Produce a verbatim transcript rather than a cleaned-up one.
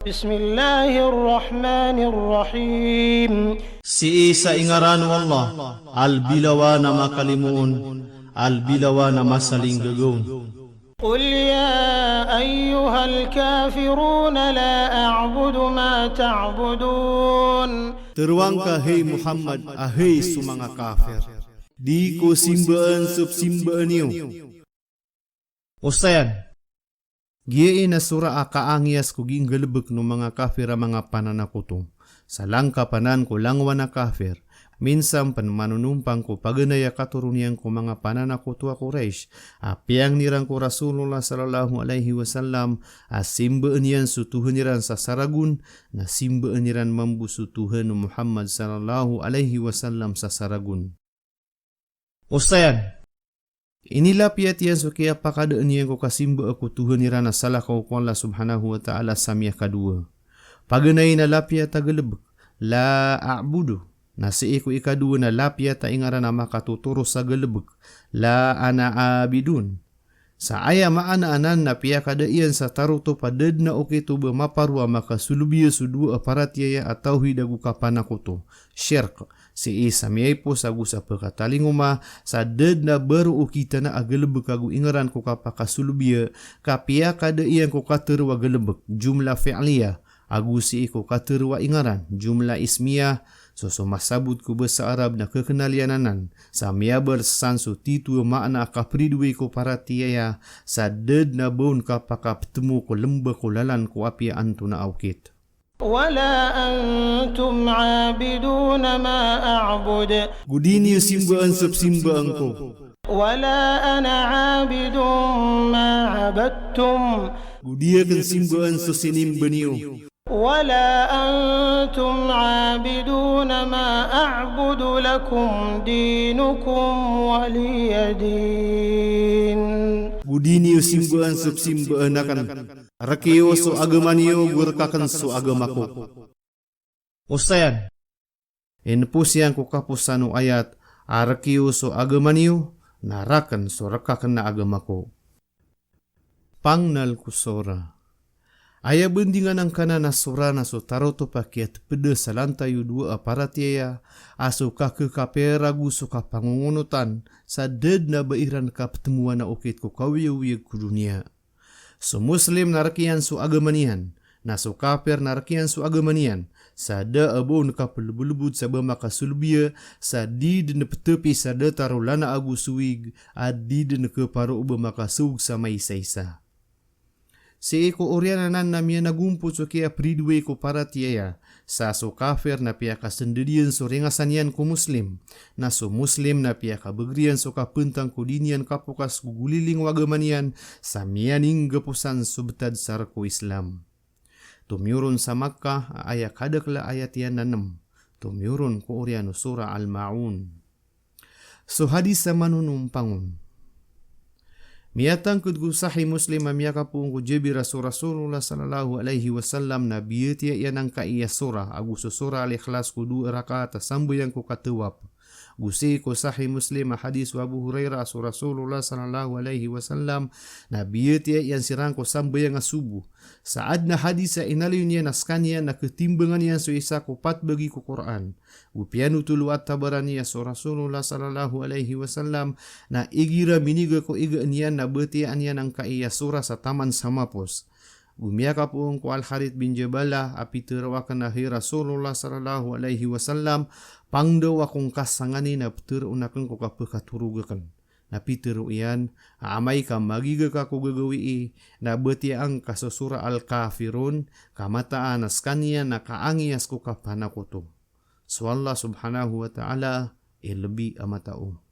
بسم الله الرحمن الرحيم. Sii sa ingaran o Allah, a lbi lawan a makalimoon, a lbi lawan a masalinggagaon. قل يا أيها الكافرون لا أعبد ما تعبدون. Teroang ka, hay Muhammad, a hay so manga kafir, di ko simbaan so psimbaan iyo. Osayan, giya i na sora a kaangiyas ko ginggalebek o manga kafir a manga pananakoto. Sa langkapan anan ko langowan a kafir, minsan pen manonompang ko paganay a katoron iyan ko manga pananakoto a Quraysh, a piyangni iran ko Rasulullah sallallahu alaihi wasallam, a simbaan iyan so Tuhan iran sa saragon, na simbaan iran mambo so Tuhan o Muhammad sallallahu alaihi wasallam sa saragon. Osayan, inilapiyat iyan so kiyapakadaan iyan ko kasimbaa ko Tuhan iran a salakaw ko Allah subhanahu wa ta'ala sa miyakadowa. Paganay na lapiyat a galebek, la a'budu. Na sii ko ikadowa na lapiyat a ingaran a makatotoro sa galebek, la ana abidun. Sa aya maana anan na piyakada iyan sa tarotop a da den a okit o ba maparwa makasolobiya so dowa a paratiyaya a tawhid ago kapanakoto, shirk, sii sa miyaipos ago sa pekatalingoma, sa da den a ba ro okit anan a galebek ago ingaran ko kapakasolobiya, ka piyakada iyan ko katero a galebek, jumlah fi'liyah, ago sii ko katero a ingaran, jumlah ismiyah, so, so masabot ko basa Arab na kekenal iyan anan, sa miyabar san so tito a maana a kapridoay ko paratiyaya, sa da den a ba on kapakapetemo ko lemba ko lalan ko apiya antonaa a okit. ولا أنتم عابدون ما أعبد. Go di niyo simbaan so psimbaan ko. ولا أنا عابد ما عبدتم. Go di aken simbaan so sinimba niyo. ولا أنتم عابدون ما أعبد. لكم دينكم ولي دين. Go di niyo simbaan so psimbaan aken. Rek iyo so agama niyo, go rek aken so agama ko. Osayan, inepos iyan ko kaposan o ayat a rek iyo so agama niyo, na raken so rek aken a agama ko. Pangnal ko sora. Aya bandingan angkanan a sora na so tarotop a kiyatepeda sa lantay o dowa a paratiyaya, a so kakekapir ago so kapangongonotan, sa da den a ba iran kapetemowan a okit ko kawiyawiyag ko doniya. So Muslim na rek iyan so agama niyan, na so kafir na rek iyan so agama niyan, sa da a ba on kapelebelebod sa ba makasolobiya, sa di den petepi sa datar o lana ago sowig, a di den keparo o ba makasoweg sa maisaisa. Sii ko oriyan anan na miyanagompot so kiyapridoay ko paratiyaya, sa so kafir na piyakasended iyan so ringasan iyan ko Muslim, na so Muslim na piyakabegr iyan so kapentang ko di niyan kapokas ko goliling o agama niyan, sa miyaninggaposan so betad sa rek o Islam. Tomiyoron sa Makkah a aya kadakel a ayat iyan na nem. Tomiyoron ko oriyan o Surah Al-Ma'un. So hadis a manonompang on. Miyatangked ko Sahih Muslim a miyakapoon ko Jabir a so Rasulullah sallallahu alaihi wasallam na biyatiya iyan angkai a surah, ago so Surah Al-Ikhlas ko dowa rakaat a sambayang ko katawap. Go sii ko Sahih Muslim a hadis o Abu Hurairah a so Rasulullah sallallahu alaihi wasallam na biyatiya iyan siran ko sambayang a sobo. Sa aden a hadis a inaloy niyan a sekaniyan na ketimbangan iyan so isa ko pat bagi ko Qur'an. Go piyanotol o At-Tabarani a so Rasulullah sallallahu alaihi wasallam na igira miniga ko iga niyan na batiyaan iyan angkai a surah sa taman sa mapos. Go miyakapoon ko Al-Harith bin Jabalah a pitero aken a hay Rasulullah sallallahu alaihi wasallam, pangndao akongka sangani na peteroon aken ko kapekatorog aken. Na pitero iyan a amay ka magiga ka ko gagawii, na batiyaan ka so Surah Al-Kafirun, ka mataan a sekaniyan na kaangiyas ko kapanakoto. So Allah subhanahu wa ta'ala i lebi a matao.